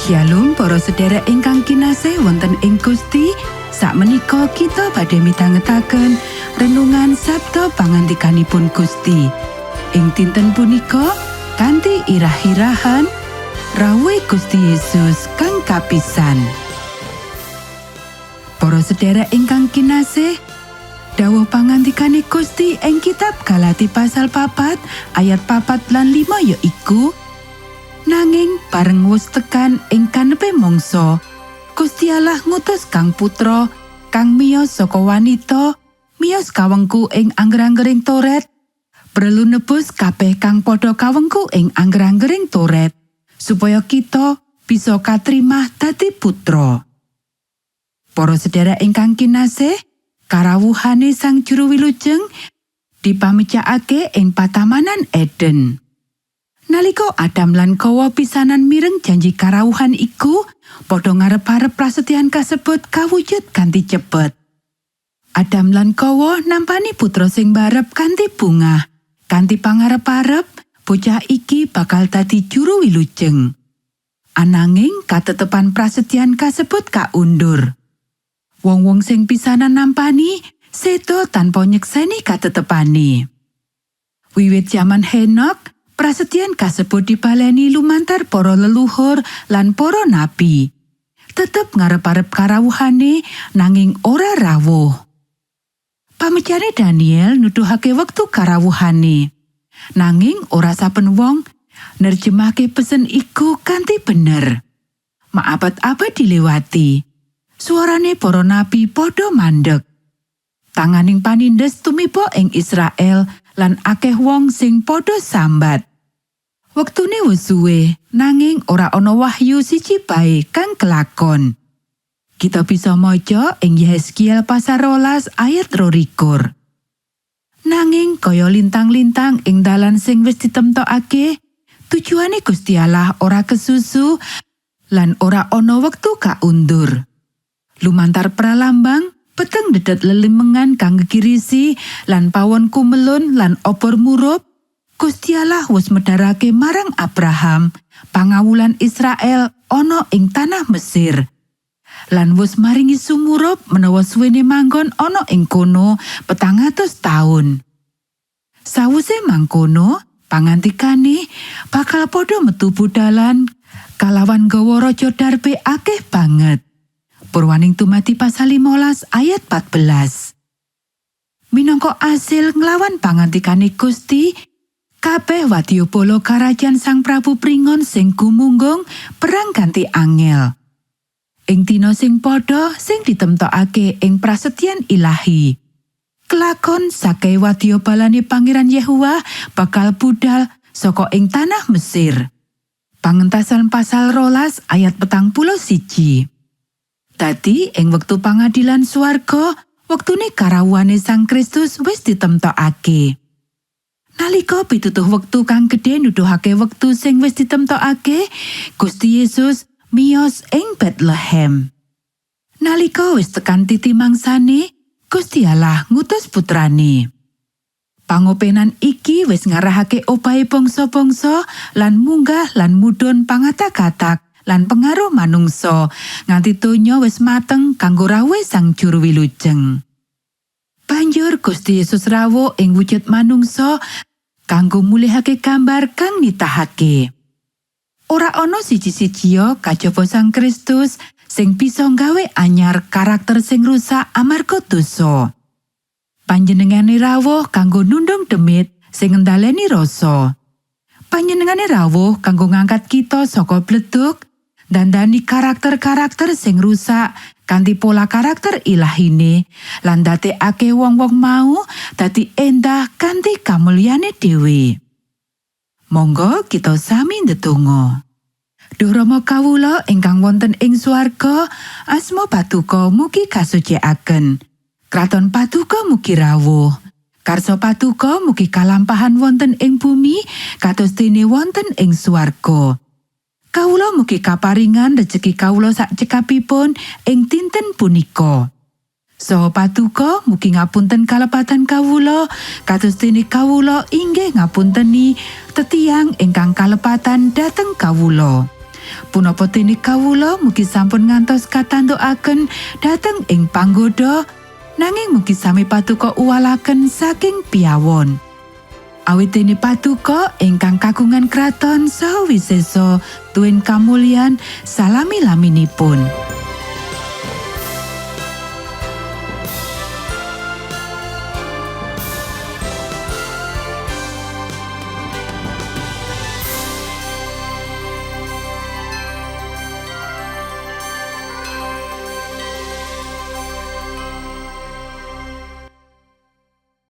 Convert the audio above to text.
Shalom para sedherek ingkang kinasih wonten ing Gusti. Sakmenika kita badhe midhangetaken renungan Sabda pangandikanipun Gusti. Ing dinten punika kanthi irah-irahan rawuh Gusti Yesus kang kapisan. Para sedherek ingkang kinasih, dawuh pangandikane Gusti ing kitab Galati pasal 4 ayat 4 lan 5 yaiku, "Nanging bareng wus tekan ing kanepe mangsa, Gusti Allah ngutus Kang Putra kang miyos saka wanita, miyos kawengku ing angger-anggering Toret, prelu nebus kabeh kang padha kawengku ing angger-anggering Toret, supaya kita bisa katrimah dadi putra." Para sedherek ingkang kinasih, karawuhane Sang Juru Wilujeng dipamecakake ing patamanan Eden. Nalika Adam lan Kawa pisanan mireng janji karawuhan iku, padha ngarep-arep prasetyan kasebut kawujud kanthi cepet. Adam lan Kawa nampani putra sing barep kanthi bungah, kanthi pangarep-arep bocah iki bakal dadi juru wilujeng. Ananging katetepan prasetyan kasebut kaundur. Wong-wong sing pisanan nampani sedo tanpa nyekseni katetepane. Wiwit jaman Henok, prasetyan kasebut dibaleni lumantar para leluhur lan para nabi. Tetep ngarep-arep karawuhane, nanging ora rawuh. Pamecane Daniel nuduhake wektu karawuhane. Nanging ora saben wong nerjemahke pesen iku kanthi bener. Maabad-abad dilewati. Suarane para nabi padha mandek. Tanganing panindes tumiba ing Israel lan akeh wong sing padha sambat. Wektune wis suwe, nanging ora ana wahyu siji bae kang kelakon. Kita bisa maca ing Yehezkiel pasal 12 ayat 22. Nanging kaya lintang-lintang ing dalan sing wis ditemtokake, tujuane Gusti Allah ora kesusu lan ora ana wektu kaundur. Lumantar pralambang, peteng dedet lelimengan kang gegirisi lan pawon kumelun lan obor murup, Gusti Allah wis medharake marang Abraham pangawulan Israel ana ing tanah Mesir. Lan wis maringi sumurup menawa suwene manggon ana ing kono 400 taun. Sawise mangkono, pangantikane bakal padha metu budalan kalawan gawa raja darbe akeh banget. Purwaning Dumadi pasal 15 ayat 14. Minangka asil nglawan pangantikane Gusti, kabeh wadyabala karajan Sang Prabu Pringon sing gumunggung perang ganti angel. Ing dina sing padha sing ditemtokake ing prasetyan ilahi, kelakon sakai wadyabalane Pangeran Yehuwa bakal budal saka ing tanah Mesir. Pangentasan pasal 12 ayat 41. Dadi ing wektu pangadilan swarga, wektune karawuhane Sang Kristus wis ditemtokake. Nalika pitutuh wektu kang gedhe nuduhake wektu sing wis ditemtokake, Gusti Yesus miyos ing Bethlehem. Nalika wis tekan titi mangsane, Gusti Allah ngutus putrane. Pangopenan iki wis ngarahake obahe bangsa-bangsa lan munggah lan mudhun pangatak-atak lan pengaruh manungsa nganti donya wis mateng kanggo rawuhe Sang Juru Wilujeng. Banjur Gusti Yesus rawuh ing wujud manungsa kanggo mulihake gambar kang nitahake. Ora ana siji-sijiya kajaba Sang Kristus sing bisa nggawe anyar karakter sing rusak amarga dosa. Panjenengane rawuh kanggo nundung demit sing ngendhaleni rasa. Panjenengane rawuh kanggo ngangkat kita saka bledug, dandani karakter-karakter sing rusak kanthi pola karakter ilahine lan ndadekake wong-wong mau dadi endah kanthi kamulyane dhewe. Monggo kita sami ndedonga. Duh Rama kawula ingkang wonten ing swarga, asma Paduka mugi kasucikaken. Kraton Paduka mugi rawuh. Karsa Paduka mugi kalampahan wonten ing bumi kados dene wonten ing swarga. Kawula mugi kaparingan rejeki kawula sak cekapipun ing dinten punika. Saha Paduka mugi ngapunten kalepatan kawula kados dene kawula inggih ngapunteni tetiyang ingkang kalepatan dhateng kawula. Punapa dene kawula mugi sampun ngantos katantukaken dhateng ing panggoda, nanging mugi sami patuko uwalaken saking piawon. Awit dene patuko ingkang kagungan kraton saha wisesa tuwin kamulyan salami-laminipun.